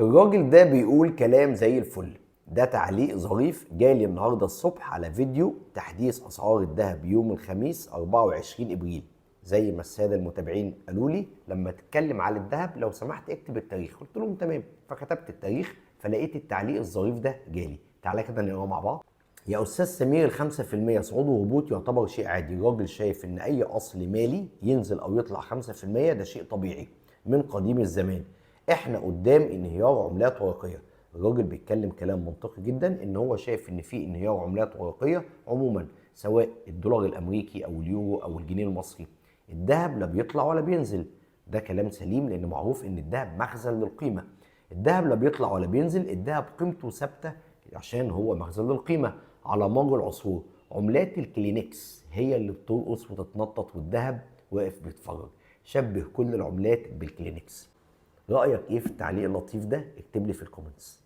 الراجل ده بيقول كلام زي الفل. ده تعليق ظريف جالي النهارده الصبح على فيديو تحديث اسعار الذهب يوم الخميس 24 ابريل. زي ما السادة المتابعين قالوا لي لما تتكلم على الذهب لو سمحت اكتب التاريخ، قلت لهم تمام، فكتبت التاريخ فلقيت التعليق الظريف ده جالي. تعالى كده نقراه مع بعض. يا استاذ سمير، 5% صعود وهبوط يعتبر شيء عادي. الراجل شايف ان اي اصل مالي ينزل او يطلع 5% ده شيء طبيعي من قديم الزمان. احنا قدام انهيار عملات ورقيه. الراجل بيتكلم كلام منطقي جدا، ان هو شايف ان في انهيار عملات ورقية عموما، سواء الدولار الامريكي او اليورو او الجنيه المصري. الذهب لا بيطلع ولا بينزل، ده كلام سليم لان معروف ان الذهب مخزن للقيمة. الذهب لا بيطلع ولا بينزل، الذهب قيمته ثابتة عشان هو مخزن للقيمة على مر العصور. عملات الكلينكس هي اللي بترقص وتتنطط والذهب واقف بيتفرج. شبه كل العملات بالكلينكس. رأيك ايه في التعليق اللطيف ده؟ اكتب لي في ال comments.